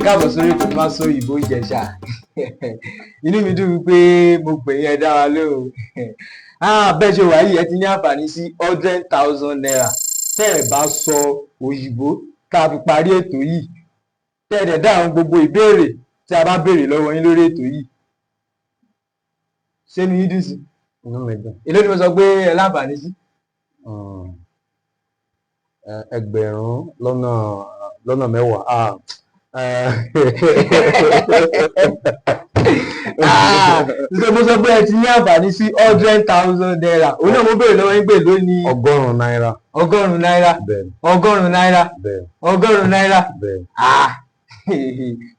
Káàbọ̀ sórí ètò Masòyìnbó Ìjẹ̀ṣà. Inú mi dùn wípé mo pè yín, ẹ dá wa lóhùn. Bẹ́ẹ̀ ṣe wà yìí, ẹ ti ní àǹfààní sí ₦100,000 tẹ́ ẹ bá sọ òyìnbó tá a fi parí ètò yìí, tẹ́ ẹ dẹ̀ dáhùn gbogbo ìbéèrè tí a bá béèrè lọ́wọ́ yín lórí ètò yìí. Ṣé inú yín dùn sí? Inú mi dùn. Èló ni mo sọ pé ẹ láǹfààní sí? Ẹgbẹ̀rún lọ́nà mẹ́wàá. Ṣé mo sọ pé ẹ ti ní àǹfààní sí ₦100,000? Òun náà mo béèrè lọ́wọ́ yín pé èló ni. 100 náírà. 100 náírà. Bẹ́ẹ̀ni. 100 náírà. Bẹ́ẹ̀ni. 100 náírà. Bẹ́ẹ̀ni.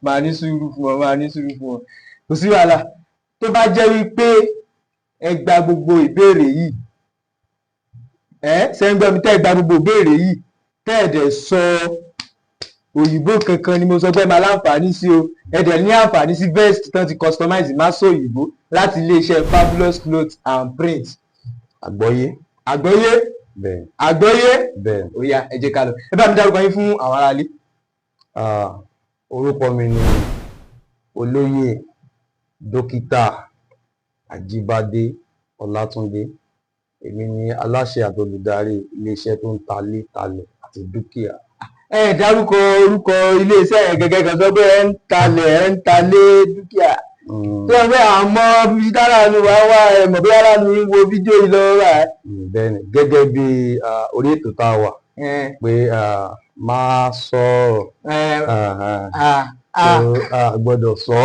Màá ní sùúrù fún ọ, màá ní sùúrù fún ọ, kò sí wàhálà. Tó bá jẹ́ wípé ẹ gba gbogbo ìbéèrè yìí, ẹ ṣe ń gbọ́ mi, tẹ́ ẹ gba gbogbo ìbéèrè yìí, tẹ́ ẹ dẹ̀ sọ òyìnbó kankan ni mo sọ pé máa láǹfààní sí o. Ẹ dẹ̀ ní àǹfààní sí vest tán ti customize Masòyìnbó láti iléeṣẹ́ Fabulous Clothes and Print. Àgbọ́yé. Àgbọ́yé. Bẹ́ẹ̀ni. Àgbọ́yé. Bẹ́ẹ̀ni. Ó yá, ẹ jẹ́ ká lọ. Ẹ bá mi dárúkọ yín fún àwọn aráalé. Orúkọ mi ni Olóyè Dókítà Ajíbádé Ọlátúndé. Èmi ni aláṣẹ àti olùdarí iléeṣẹ́ tó ń talé talẹ̀ àti dúkìá. Ẹ dárúkọ orúkọ iléeṣẹ́ yẹn gẹ́gẹ́ kan, sọ pé ẹ ń talẹ̀, ẹ ń talé dúkìá. Tó yẹ pé àmọ́ dára ni wàá wá, ẹ mọ̀ bí ara mi ń wo fídíò yìí lọ́wọ́ rà. Bẹ́ẹ̀ni, gẹ́gẹ́ bí orí ètò tá a wà pé máa sọ̀rọ̀, a gbọ́dọ̀ sọ.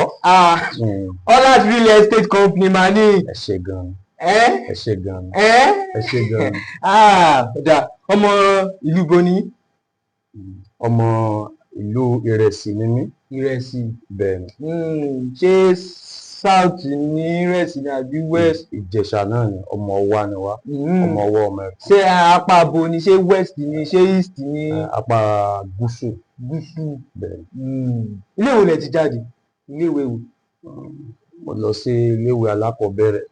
Ọlát Real Estate Company máa ní. Ẹ ṣé gan. Ẹ ṣé gan. Ẹ ṣé gan. Ọ̀dà, ọmọ ìlú bo ni? Ọmọ ìlú Ìrẹsì ni mí. Ìrẹsì. Bẹ́ẹ̀ni. Ṣé south ní Ìrẹsì ni àbí west? Ìjẹ̀ṣà náà ni, ọmọ Ọwá ni wá, ọmọ ọwọ́ ọmọ ẹ̀kọ́. Ṣé apá bo ni? Ṣé west ni, ṣé east ni? Apá gúúsù. Gúúsù. Bẹ́ẹ̀ni. Ilé ìwé lẹ ti jáde? Ilé ìwé wo? Mo lọ sí iléèwé alákọ̀ọ́bẹ̀rẹ̀,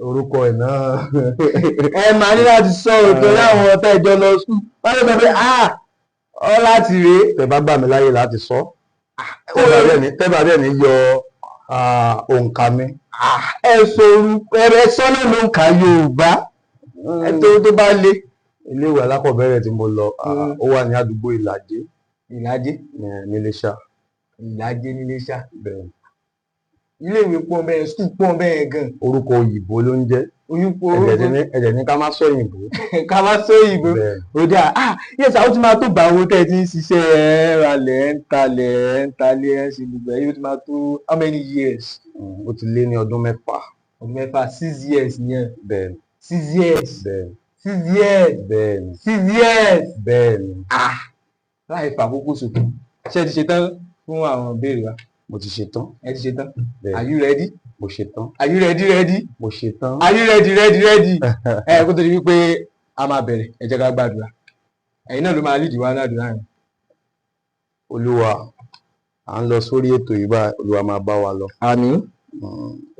orúkọ ẹ̀ náà. Ẹ máa ní láti sọ̀rọ̀ torí àwọn ọ̀tá ìjọ lọ sùn wọ́n lè sọ pé ọ láti rèé. Tẹ́ bá gbà mí láyè láti sọ, tẹ́ bá dẹ̀ ní yọ òǹkà mi. Ẹ sọ orúkọ ẹ sọ náà ló ń kà Yorùbá ẹ tó bá le. Iléèwé alákọ̀ọ́bẹ̀rẹ̀ tí mo lọ, ó wà ní àdúgbò Ìlàjé. Ìlàjé. Níléṣà. Ìlàjé níléṣà. Bẹ́ẹ̀. Iléèwé pọ̀ bẹ́ẹ̀, school pọ̀ bẹ́ẹ̀ gan. Orúkọ òyìnbó ló ń jẹ́. Oyúnpọ̀. Ẹ̀jẹ̀ ní ká má sọ òyìnbó. Ká má sọ òyìnbó. Ó dáa. Yes, àwọn tí máa tó gbà owó tẹ́ ẹ ti ń ṣiṣẹ́, ẹ ralẹ̀, ẹ ń talẹ̀, ẹ ń talẹ̀, ẹ ń ṣe gbogbo ẹ̀, yóò ti máa tó how many years? Ó ti lé ní ọdún 6. Ọdún 6, 6 years nìyẹn. Bẹ́ẹ̀ni. 6 years. Bẹ́ẹ̀ni. 6 years. Bẹ́ẹ̀ni. 6 years. Bẹ́ẹ̀ni. Láì fàkókò ṣòfò, ṣé ẹ ti ṣe tán fún àwọn ìbéèrè wa? Mo ti ṣe tán. Ẹ ti ṣe tán? Bẹ́ẹ̀ni. Are you ready? Mo ṣe tán. Are you ready ready? Mo ṣe tán. Are you ready ready ready? Ẹ kó tó di wípé a máa bẹ̀rẹ̀, ẹ jẹ́ ká gbàdúrà. Ẹ̀yin náà ló máa lead wa náà àdúrà yẹn. Olúwa, à ń lọ sórí ètò yìí báyìí, Olúwa máa bá wa lọ. Àmín.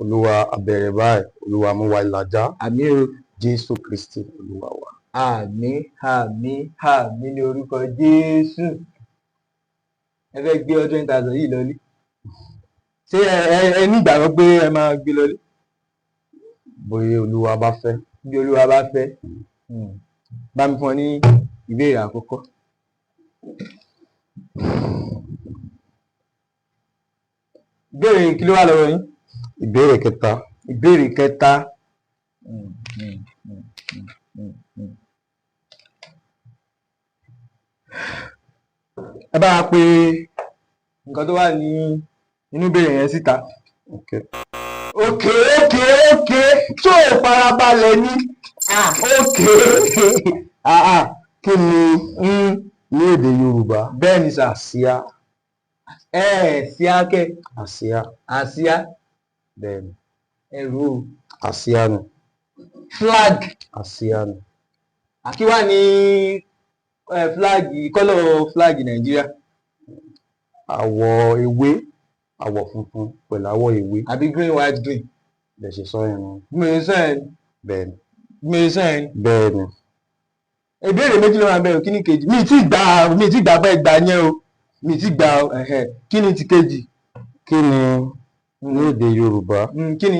Olúwa, a bẹ̀rẹ̀ báyìí, Olúwa mú wa làjá. Àmín o. Jésù Kristi Olúwa wa. Àmín, àmín, àmín ní orúkọ Jésù. Ẹ fẹ́ gbé 100,000 yìí lọlé, ṣé ẹ ní ìgbàgbọ́ pé ẹ máa gbé lọlé? Bóyá Olúwa bá fẹ́. Bí Olúwa bá fẹ́. Bá mi fún ọ ní ìbéèrè àkọ́kọ́. Ìbéèrè kí ló wà lọ́wọ́ yín? Ìbéèrè kẹta. Ìbéèrè kẹta. Ẹ bá wa pé nǹkan tó wà ní inú ìbéèrè yẹn síta. Okay. Ok, tó o farabalẹ̀ ní. Ok. Kí ni ní èdè Yorùbá? Bẹ́ẹ̀ ni sà. Àsíá. Ẹ síá kẹ. Àsíá. Àsíá. Bẹ́ẹ̀ ni. Ẹrù o. Àsíá ni. Flag. Àsíá ni. Kí wá ní flag, kọ́lọ̀ flag Nàìjíríà? Àwọ̀ ewé, àwọ̀ funfun pẹ̀lú àwọ̀ ewé. Àbí green white green? Bẹ́ẹ̀ ṣe sọ yẹn ni. Bí mo ṣe sọ yẹn. Bẹ́ẹ̀ ni. Bí mo ṣe sọ yẹn. Bẹ́ẹ̀ ni. Ìbéèrè méjì ló wà bẹ́ẹ̀ o. Kí ni kejì? Mi ti gbà, mi ti gbà pé gbà yẹn o, mi ti gbà o. Ẹ̀hẹ̀. Kí ni ti kejì? Kí ni ní èdè Yorùbá? Kí ni?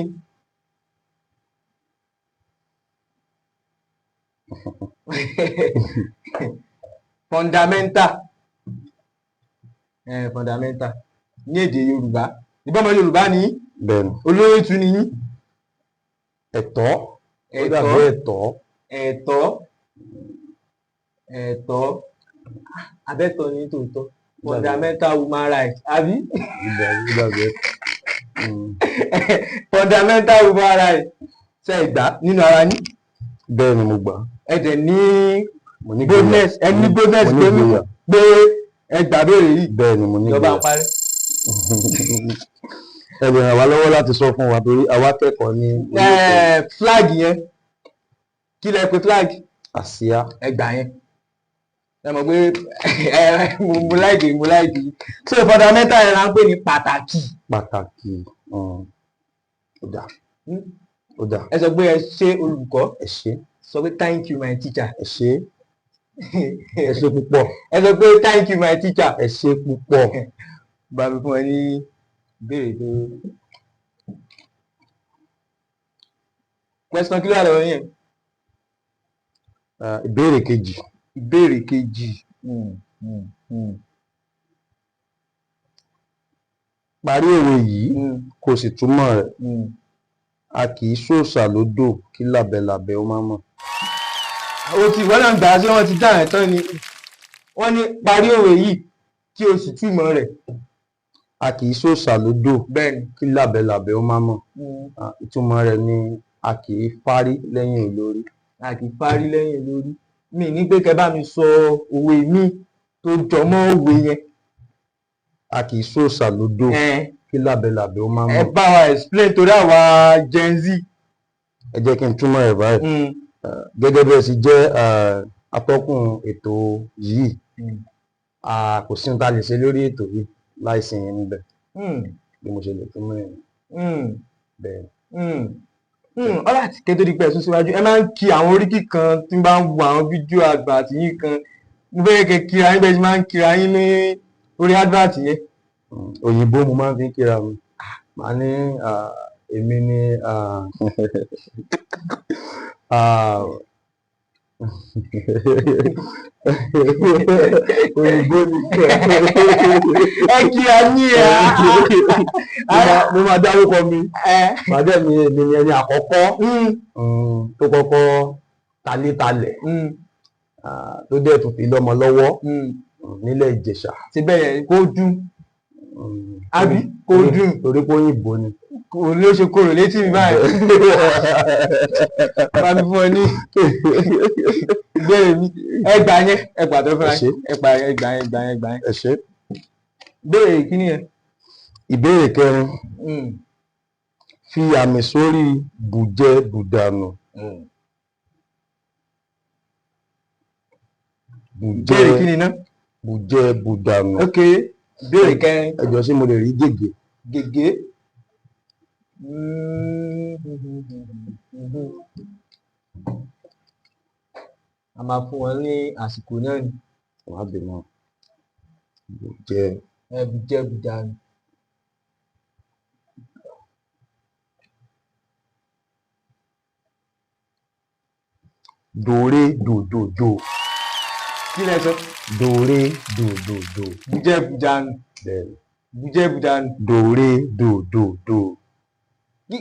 Fundamental. Fundamental ní èdè Yorùbá. Ìbọn Yorùbá ni yín? Bẹ́ẹ̀ni. Olórí tún ni yín? Ẹ̀tọ́. Ó dàbí ẹ̀tọ́. Ẹ̀tọ́. Ẹ̀tọ́. Abẹ́tọ̀ ní tòótọ́. Fundamental human rights, àbí? Ó dàbí ẹ̀tọ́. Fundamental human rights. Ṣé ẹ gbà nínú ara yín? Bẹ́ẹ̀ ni, mo gbà. Ẹ dẹ̀ ní Mo ní boldness, ẹ ní boldness mo ní ìgboyà. Pé ẹ gbà béèrè yìí. Bẹ́ẹ̀ ni, mo ní Ìjọba ń ìgboyà. parẹ́. Ẹ lè ràn wá lọ́wọ́ láti sọ fún wa torí àwa kẹ́kọ̀ọ́ ní orí ètò. Flag yẹn, kí lẹ pè flag? Àsíá. Ẹ gbà yẹn. Ẹ mọ̀ pé ẹ mo like, mo like. So fundamental yẹn la ń pè ní pàtàkì. Pàtàkì. Ó dà. Ó dà. Ẹ sọ pé ẹ ṣé olùkọ́. Ẹ ṣé. Sọ pé thank you my teacher. Ẹ ṣé. Ẹ ṣé púpọ̀. Ẹ sọ pé thank you my teacher. Ẹ ṣé púpọ̀. Bá mi fún ẹ ní ìbéèrè tó. Question kí ló wà lọ́wọ́ yẹn? Ìbéèrè kejì. Ìbéèrè kejì. Parí òwe yìí kó sì túmọ̀ rẹ̀. A kì í ṣòòṣà lódò kí làbẹ̀làbẹ̀ ó má mọ̀. O ti wọ́n náà gbà á sí, wọ́n ti dá ẹ̀ tán ni. Wọ́n ní parí òwe yìí kí o sì túmọ̀ rẹ̀. A kì í ṣòòṣà lódò Bẹ́ẹ̀ni. kí làbẹ̀làbẹ̀ ó má mọ̀. Ìtumọ̀ rẹ̀ ni a kì í fárí lẹ́yìn olórí. A kì í fárí lẹ́yìn olórí. Mi ní pé kẹ́ bá mi sọ òwe mi tó jọ mọ́ òwe yẹn. A kì í ṣòòṣà lódò kí làbẹ̀làbẹ̀ ó má Ẹ mọ̀. bá wa explain torí àwa Gen Z. Ẹ jẹ́ kí n túmọ̀ rẹ̀ báyìí. Gẹ́gẹ́ bí ẹ ṣe jẹ́ atọ́kùn ètò yìí, kò sí ohun tá a lè ṣe lórí ètò yìí láìsí yín níbẹ̀. Bí mo ṣe lè túmọ̀ ẹ̀ bẹ́ẹ̀. Ọlá àti kẹ́ tó di pé ẹ sún síwájú, ẹ máa ń kí àwọn oríkì kan tí n bá ń wo àwọn fídíò advert yín kan. Mo fẹ́ kẹ́ kíra yín bẹ́ẹ̀ ṣe máa ń kíra yín ní orí advert yẹn. Òyìnbó mo máa ń fi ń kíra mi. Màá ní èmi ni òyìnbó ni. Ẹ kíra yín ẹ. Mo máa dárúkọ mi. Màá dẹ̀ ní èmi ni ẹni àkọ́kọ́ tó kọ́kọ́ talétalẹ̀ tó dẹ̀ tún fi lọ́mọ lọ́wọ́ nílẹ̀ Ìjẹ̀ṣà. Ṣe bẹ́ẹ̀ yẹn kó dùn. Àbí kó dùn. Torí pé òyìnbó ni. Kò ló ṣe korò létí mi báyìí. Bá mi fún ọ ní ìbéèrè mi. Ẹ gbà yẹn, ẹ gbà tó fúnra yín. Ẹ gbà yẹn, ẹ gbà yẹn, ẹ gbà yẹn, ẹ gbà yẹn. Ẹ ṣé. Ìbéèrè kíní yẹn? Ìbéèrè kẹrin. Fi àmì sórí bùjẹ bùdànù. Ìbéèrè kíni ná? Bùjẹ bùdànù. Ok, ìbéèrè kẹrin. Ẹ jọ̀ọ́, ṣé mo lè rí gègé? Gègé. A máa fún wọn ní àsìkò náà ni. Wàá bínú. Bùjẹ. Ẹ bùjẹ bùdànù. Dòré dòdòdò. Kí lẹ sọ? Dòré dòdòdò. Bùjẹ bùdànù. Bẹ́ẹ̀ni. Bùjẹ bùdànù. Dòré dòdòdò.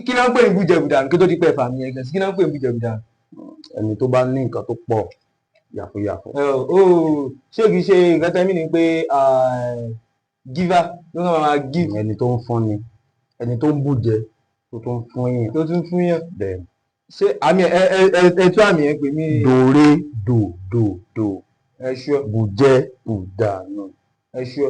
Kí ló ń pè ní bùjẹ bùdànù kí tó di pé ẹ̀fà mi yẹn gan? Kí ló ń pè ní bùjẹ bùdànù? Ẹni tó bá ní nǹkan tó pọ̀ yàfùyàfù. Ó ṣé kìí ṣe nǹkan tẹ́mí ni pé giver ló kàn máa give? Ẹni tó ń fúnni, ẹni tó ń bùjẹ tó tún ń fún èèyàn. Tó tún fún yàn. Bẹ́ẹ̀ni. Ṣé àmì ẹ ẹ ẹ ẹ tú àmì yẹn pè mí? Dòré dòdòdò. Ẹ ṣúọ. Bùjẹ bùdànù. Ẹ ṣúọ.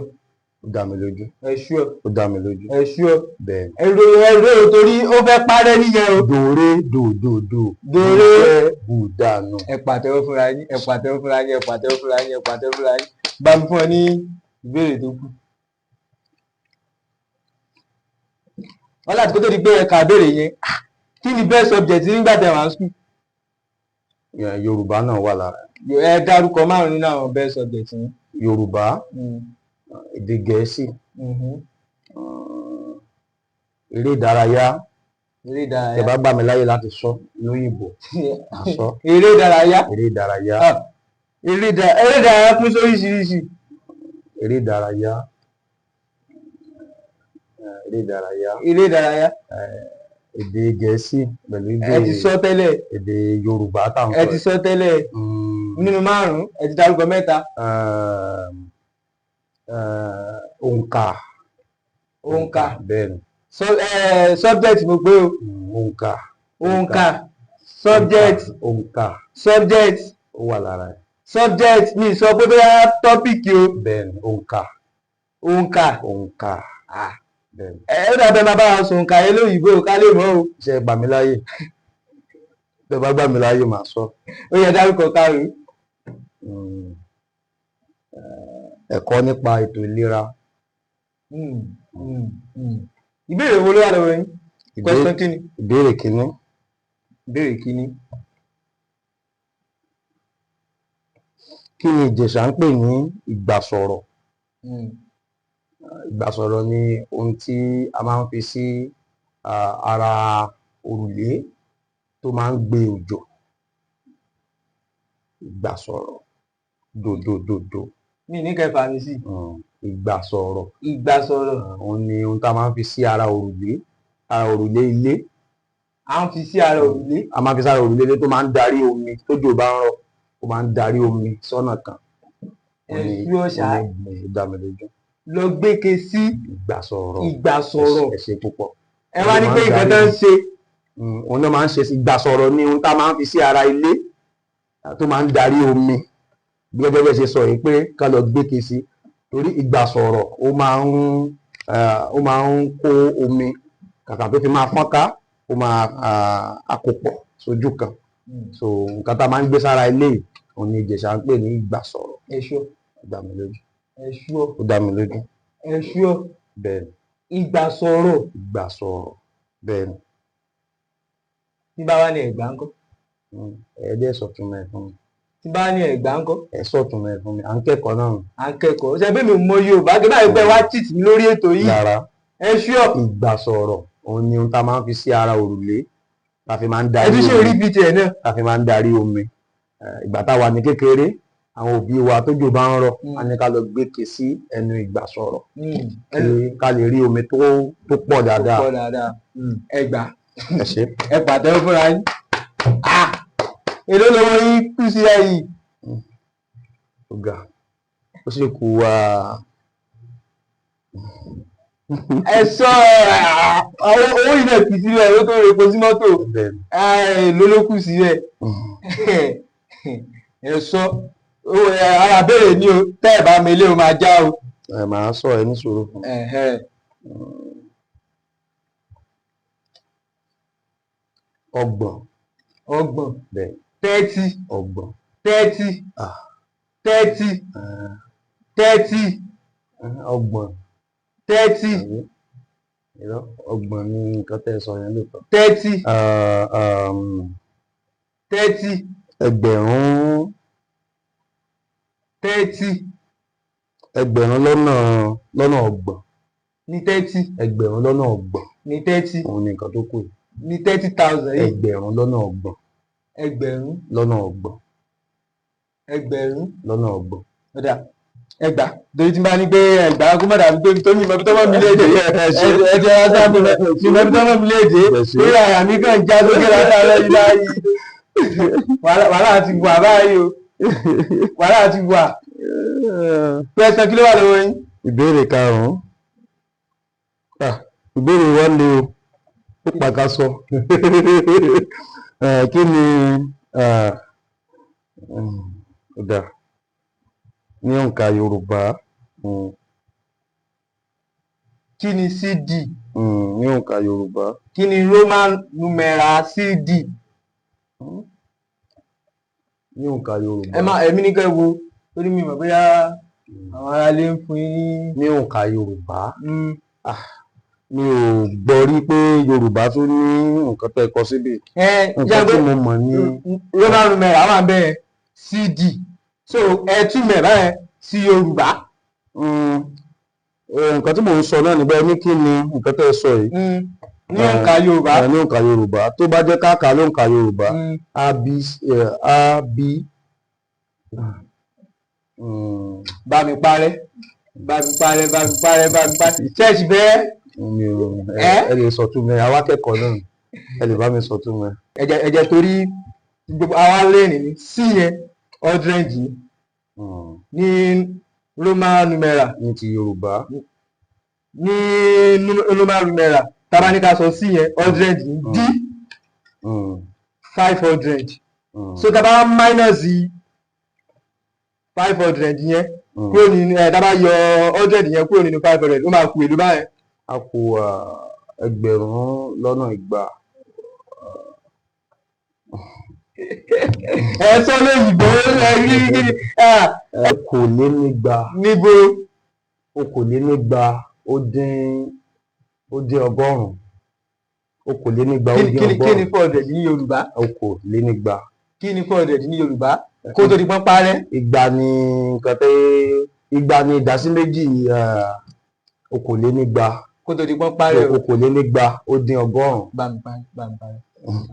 Ó dá mi lójú. Ẹ ṣúọ. Ó dá mi lójú. Ẹ ṣúọ. Bẹ́ẹ̀ni. Ẹ ro torí ó fẹ́ parẹ́ nìyẹn o. Dòré dòdòdò. Dòré. Bùjẹ bùdànù. Ẹ pàtẹ́wọ́ fúnra yín, ẹ pàtẹ́wọ́ fúnra yín, ẹ pàtẹ́wọ́ fúnra yín, ẹ pàtẹ́wọ́ fúnra yín. Bá mi fún ọ ní ìbéèrè tó kù. Wọ́n láti kó tó di pé ẹ kà béèrè yẹn. Kí ni best subject nígbà tẹ́ wà ní school? Yorùbá náà wà lára. Ẹ dárúkọ márùn nínú àwọn best subject yín. Yorùbá, èdè Gẹ̀ẹ́sì, eré ìdárayá. Eré Tẹ́ ìdárayá. bá gbà mí láyè láti sọ lóyìnbó, màá sọ. Eré ìdárayá. Eré ìdárayá. Ah, eré ìdárayá pín sóríṣiríṣi. Eré ìdárayá, eré ìdárayá. Eré ìdárayá. Èdè Gẹ̀ẹ́sì pẹ̀lú Ẹ ti sọ tẹ́lẹ̀. Èdè Yorùbá táwọn Ẹ ti sọ tẹ́lẹ̀. Nínú márùn-ún, ẹ ti dárúkọ mẹ́ta. Òǹkà. Òǹkà. Bẹ́ẹ̀ ni. Subject mo pé o. Òǹkà. Òǹkà, subject. Òǹkà. Subject. Ó wà lára ẹ̀. Subject, mi sọ pé bóyá topic o. Bẹ́ẹ̀ ni, òǹkà. Òǹkà. Òǹkà, bẹ́ẹ̀ ni. Ẹ ó dàbẹ̀ máa bá wa sọ òǹkà yẹn lóyìnbó ká lè mọ̀ o. Ṣé ẹ gbà mí láyè? Bẹ́ẹ̀ bá gbà mí láyè, màá sọ. Ó yẹ, dárúkọ karùn-ún. Ẹ̀kọ́ nípa ètò ìlera. Ìbéèrè wo ló wà lọ́wọ́ yín? Question kí ni? Ìbéèrè kínní. Ìbéèrè kínní. Kí ni Ìjẹ̀ṣà ń pè ní ìgbàsọ̀rọ̀? Ìgbàsọ̀rọ̀ ni ohun tí a máa ń fi sí ara òrùlé tó máa ń gbé òjò. Ìgbàsọ̀rọ̀, dòdòdòdò. Mi ní kẹfà mi sí. Ìgbàsọ̀rọ̀. Ìgbàsọ̀rọ̀. Òun ni ohun tá a máa ń fi sí ara òrùlé, ara òrùlé ilé. À ń fi sí ara òrùlé. A máa ń fi sára òrùlé ilé tó máa ń darí omi tójò bá ń rọ̀, ó máa ń darí omi sọ́nà kan. Ẹ fi ọ̀ṣà. Òun ni ó dá mi lójú. Lọ gbéke sí. Ìgbàsọ̀rọ̀. Ìgbàsọ̀rọ̀. Ẹ ṣe púpọ̀. Ẹ wá ní pé nǹkan tó ń ṣe. Òun náà máa ń ṣe ìgbàsọ̀rọ̀ ní ohun tá a máa ń fi sí ara ilé tó máa ń darí omi, gẹ́gẹ́ bẹ́ẹ̀ ṣe sọ yìí pé ká lọ gbéke sí, torí ìgbàsọ̀rọ̀ ó máa ń kó omi, kàkà tó fi máa fọ́nká, ó máa àkópọ̀ sójú kan. So nǹkan tá a máa ń gbé sára ilé yìí, òun ni Ìjẹ̀ṣà ń pè ní ìgbàsọ̀rọ̀. Ẹ ṣọ́. Ó dá mi lójú. Ẹ ṣọ́. Ó dá mi lójú. Ẹ ṣọ́. Bẹ́ẹ̀ ni. Ìgbàsọ̀rọ̀. Ìgbàsọ̀rọ̀, bẹ́ẹ̀ ni. Tí bá wà ní Ẹ̀gbá ńkọ́? Ẹ dẹ́ sọ̀túnmọ̀ ẹ̀ fún mi. Tí bá ní Ẹ̀gbá ńkọ́? Ẹ sọ̀túnmọ̀ ẹ̀ fún mi, à ń kẹ́kọ̀ọ́ náà. À ń kẹ́kọ̀ọ́. Ṣe bí mi mọ Yorùbá kí báyìí pé wá cheat mi lórí ètò yìí? Rárá. Ẹ ṣọ́. Ìgbàsọ̀rọ̀, òun ni ohun tá a máa ń fi sí ara òrùlé tá a fi máa ń Ẹ darí tún ṣe omi. Repeat ẹ̀ náà. Tá a fi máa ń darí omi. Ìgbà tá a wà ní kékeré, àwọn òbí wa, tójò bá ń rọ̀, á ní ká lọ gbéke sí ẹnu ìgbàsọ̀rọ̀ kí ká lè rí omi tó pọ̀ dáadáa. Pọ̀ dáadáa. Ẹgbà. Ẹ ṣé. Ẹ pàtẹ́wọ́ fúnra yín. Ah! Èló lọ́wọ́ yín kú sí ẹ̀yìn? Ó ga, ó sì kú wa. Ẹ sọ àwọn owó yìí náà kù síbẹ̀, owó tó repo sí mọ́tò. Bẹ́ẹ̀ ni. Èló ló kù síbẹ̀? Ẹ sọ ara béèrè ní o, tẹ́ ẹ̀ bá mi ilé o máa já o. Ẹ máa sọ, ẹ ní sùúrù fún mi. 30. 30. Bẹ́ẹ̀. 30. 30. 30. Ah. 30. 30. 30. 30. Àbí? Irọ́, 30 ni nǹkan tẹ́ ẹ sọ yẹn lóòótọ́. 30. 30. Ẹgbẹ̀rún. 30. Ẹgbẹ̀rún lọ́nà 30. Ní 30. 30,000. Ní 30. Òun ni nǹkan tó kù yìí. Ní 30,000 yìí. 30,000. Ẹgbẹ̀rún. Lọ́nà 30. Ẹgbẹ̀rún. Lọ́nà 30. Ọ̀dà, ẹgbà, torí tí n bá ní pé ẹgbà kó má dàbí pé tó mi mọ bí tọ́mọ mi léde. Ẹ jẹ́ wá sábà mi mọ bí tọ́mọ mi léde, lórí àyà mi kàn já sókè látàárọ̀ yìí láàyè. Wàhálà ti wà báyìí o, wàhálà ti wà. Pẹ̀sẹ̀, kí ló wà lọ́wọ́ yín? Ìbéèrè karùn-ún. Ah, ìbéèrè wa le o, ó pàkàsọ. Kí ni ó dáa ní òǹkà Yorùbá? Kí ni CD? Ní òǹkà Yorùbá. Kí ni Roman numeral CD? Ní òǹkà Yorùbá. Ẹ má ẹ̀mí ní kẹ́ wo, torí mi mọ̀ bóyá àwọn aráalé ń fún yín ní. Ní òǹkà Yorùbá. Mi ò gbọ́ rí pé Yorùbá tún ní nǹkan tẹ́ ẹ kọ síbí. Ẹ Nǹkan tí mo mọ̀ ní Roman numeral wà bẹ́ẹ̀, CD, so ẹ túmọ̀ ẹ̀ báyẹn sí Yorùbá. Nǹkan tí mò ń sọ náà nígbà ní kí ni nǹkan tẹ́ ẹ sọ yìí? Ní òǹkà Yorùbá. Ní òǹkà Yorùbá, tó bá jẹ́ káàkà lóǹkà Yorùbá, A B A B Bá mi parẹ́, bá mi parẹ́, bá mi parẹ́, bá mi parẹ́, ṣẹ́ẹ̀ṣì bẹ́ẹ̀. Mi ò ẹ lè sọ tún mi, àwa akẹ́kọ̀ọ́ náà, ẹ lè bá mi sọ tún mi. Ẹ̀jẹ̀ ẹ̀jẹ̀, torí gbogbo àwa lẹ́rìn ní C yẹn, 100 ní ní Roman numeral. Ní ti Yorùbá. Ní Roman numeral, tá bá ní ká sọ C yẹn, 100 ní, D 500. So tá bá minus 500 yẹn kúrò nínú ẹ, tá bá yọ 100 yẹn kúrò nínú 500, ó máa kù èlò báyẹn? A kù 2,200. Ẹ sọ lóyìnbó, ẹ rí kí ni? 220. Níbo? 220 ó dín 100. 220 ó dín Kí ni kí ni 100. 400 ní Yorùbá? 220. Kí ni 400 ní Yorùbá kó tó di pọ́n parẹ́? Igba ni nǹkan tẹ́, igba ni ìdásí méjì, 220. Kó tó di pọ́n parẹ́ o. 220. Bá mi parẹ́, bá mi parẹ́, bá mi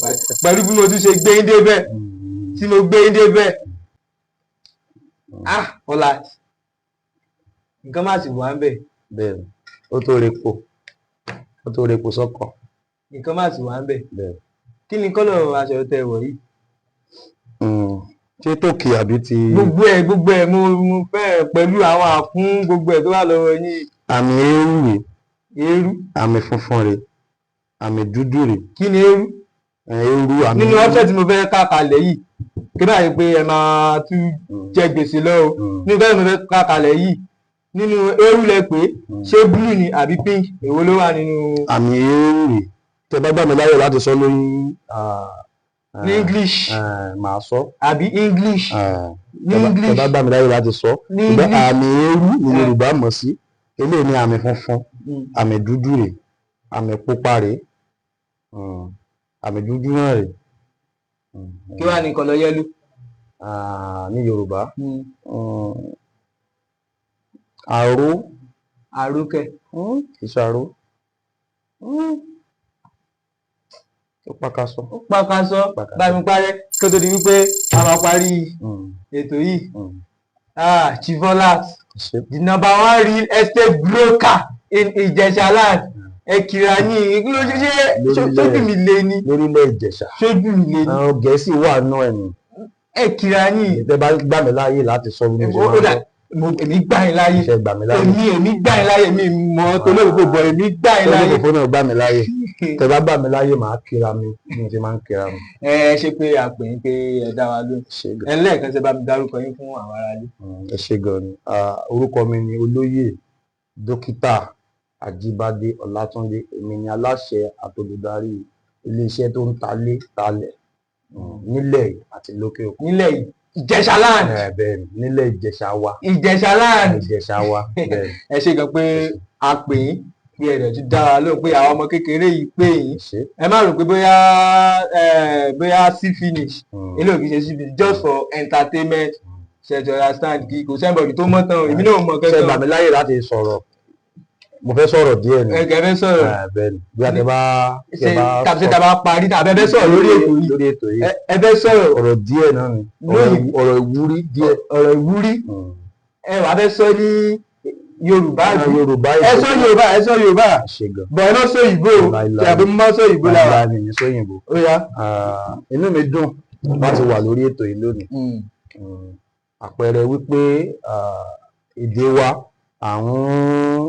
parẹ́. Pẹ̀lú bí mo tún ṣe gbé yín débẹ̀, tí mo gbé yín débẹ̀, ah, ọ̀la nǹkan má sì wà ń bẹ̀. Bẹ́ẹ̀ ni, ó tó repo, ó tó repo sọ́kọ̀. Nǹkan má sì wà ń bẹ̀. Bẹ́ẹ̀. Kí ni colour aṣọ tẹ wọ̀ yìí? Ṣé tòkè àbí ti? Gbogbo ẹ̀, gbogbo ẹ̀, mo fẹ́ pẹ̀lú àwọn àkún gbogbo ẹ̀ tó wà lọ́wọ́ yín. Àmì eérú rèé. Eérú. Àmì funfun rèé, àmì dúdú rèé. Kí ni eérú? Eérú, àmì Nínú ọ́fẹ́ tí mo fẹ́ ká kalẹ̀ yìí, kí báyìí pé ẹ máa tún jẹ gbèsè lọ o. Nínú fẹ́ mo fẹ́ ká kalẹ̀ yìí, nínú eérú lẹ pé, ṣé blue ni àbí pink? Èwo ló wà nínú? Àmì eérú rèé. Tẹ bá gbà mí láyè láti sọ lórí Ní English. Màá sọ. Àbí English? Ní Tẹ English. bá gbà mí láyè láti sọ. Ní Ṣùgbọ́n English. àmì eérú ni Yorùbá mọ̀ sí. Eléyìí ni àmì funfun. Àmì dúdú rèé, àmì pupa rèé, àmì dúdú náà rèé. Kí wàá ní colour yellow? Ah, ní Yorùbá, aró. Àrókẹ. Kì í ṣe aró. Ó pàkàṣọ. Ó pàkàṣọ. Pàkàṣọ. Bá mi parẹ́ kó tó di wípé a máa parí ètò yìí. Ah, Chief Olat, Ṣé. the number one real estate broker in Ìjẹ̀ṣà land. Ẹ kìlà yín, kí ló ṣe ṣe? Lórílẹ̀- Sójú mi lé ní. Lórílẹ̀ Ìjẹ̀ṣà. Sójú mi lé ní. Àwọn Gẹ̀ẹ́sì wà náà ẹ̀ nù. Ẹ kìlà yín. Tẹ bá gbà mí láàyè láti sọ bí mo ṣe Ó máa ń dà sọ. èmi gbà yín láyè. Ṣe gbà mí láàyè? Èmi gbà yín láyè, mi mọ tolóògbé bọ̀, èmi gbà yín láyè. Olóògbé náà gbà mí láàyè. Tẹ bá gbà mí láàyè, màá kíra mi bí mo ṣe máa ń kíra mi. Ẹ ṣe pé a pè yín, pé ẹ dá wa lóhùn. Ṣé gan. Ẹ lẹ́ẹ̀kan ṣe, bá mi dárúkọ yín fún àwọn aráalé. Ẹ ṣé gan ni. Ah, orúkọ mi ni Olóyè Dókítà Ajíbádé Ọlátúndé. Èmi ni aláṣẹ àtolùdarí iléeṣẹ́ tó ń talé talẹ̀ nílẹ̀ yìí àti lókè òkun. Nílẹ̀ yìí, Ìjẹ̀ṣà land. Bẹ́ẹ̀ ni, nílẹ̀ Ìjẹ̀ṣà wa. Ìjẹ̀ṣà land. Ìjẹ̀ṣà wa, bẹ́ẹ̀ ni. Ẹ ṣe gan pé a pè yín, pé ẹ dẹ̀ tún dá wa lóhùn, pé àwọn ọmọ kékeré yìí pè yín. Ṣé. Ẹ má rò pé bóyá bóyá see finish. Eléyìí kì í ṣe see finish, just for entertainment, ṣe to understand? Kí kò sẹ́ńbọ̀dì tó mọ̀ tán o, èmi náà ò mọ̀ Ṣe gbà kankan. mí láyè láti sọ̀rọ̀? Mo fẹ́ sọ̀rọ̀ díẹ̀ ni. Ẹ kẹ́ fẹ́ sọ̀rọ̀? Bẹ́ẹ̀ ni, bí a tẹ bá Ṣe tẹ bá tàbí ṣe tàbá parí tàbí ẹ fẹ́ sọ̀rọ̀ lórí ètò yìí? Lórí ètò yìí. Ẹ fẹ́ sọ̀rọ̀? Ọ̀rọ̀ díẹ̀ náà ni, ọ̀rọ̀ ìwúrí díẹ̀. Ọ̀rọ̀ ìwúrí. Ẹ wàá fẹ́ sọ ní Yorùbá Ọ̀rọ̀ àbí? Yorùbá. Ẹ sọ Yorùbá, ẹ sọ Yorùbá. Ṣe gan. Bọ̀ ẹ má sọ òyìnbó o. Láíláí. Tàbí mo má sọ òyìnbó lára. Láíláí, mi ní sóyìnbó. Ó yá. Ah, inú mi dùn láti wà lórí ètò yìí lónìí. Àpẹẹrẹ wípé èdè wa à ń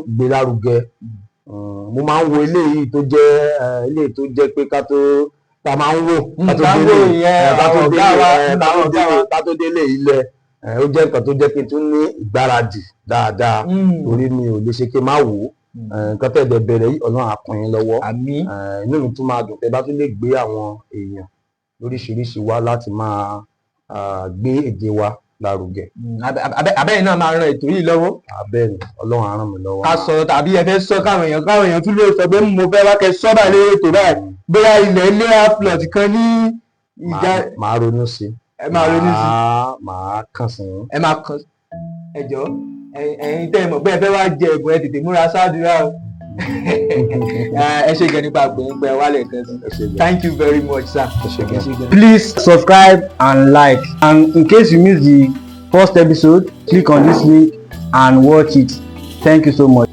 gbé lárugẹ. Mo máa ń wo eléyìí tó jẹ́ eléyìí tó jẹ́ pé ká tó tá a máa ń wò ká tó Ká délé wò ìyẹn, ká tó àwọn ọ̀gá délé wa, ká tó àwọn ọ̀gá délé wa. ká tó délé ilẹ̀, ó jẹ́ nǹkan tó jẹ́ kí n tún ní ìgbáradì dáadáa, torí mi ò lè ṣe kí n má wò ó. Nǹkan tẹ̀ dẹ̀ bẹ̀rẹ̀ yìí, Ọlọ́run á kún yín lọ́wọ́. Àmín. Inú mi tún máa dùn tẹ́ bá tún lè gbé àwọn èèyàn lóríṣiríṣi wá láti máa gbé èdè wa lárugẹ. Abẹ́yìn náà máa ran ètò yìí lọ́wọ́. Abẹ́ẹ̀ ni, Ọlọ́run á ràn mí lọ́wọ́. Ká sọ̀rọ̀ tàbí ẹ fẹ́ sọ káwọn èèyàn tún lè sọ pé mo fẹ́ wá kẹ sọ́bà lórí ètò báyìí, bóyá ilẹ̀ ilé plot kan ní ìjà. Màá ronú sí i. Ẹ máa ronú sí i. Màá kàn sí yín. Ẹ máa kàn. Ẹ jọ̀ọ́, ẹ̀yin tẹ́ ẹ mọ̀ pé ẹ fẹ́ wá jẹ ẹ̀bùn, ẹ tètè múra sáàdúrà o. Ẹ ṣe gan nípa gbẹ̀ngbẹ̀ wálẹ̀ kan sí. Ẹ ṣé gan. Thank you very much, sir. Ẹ ṣé gan. Ẹ ṣé gan. Please subscribe and like, and in case you missed the first episode, click on this link and watch it. Thank you so much.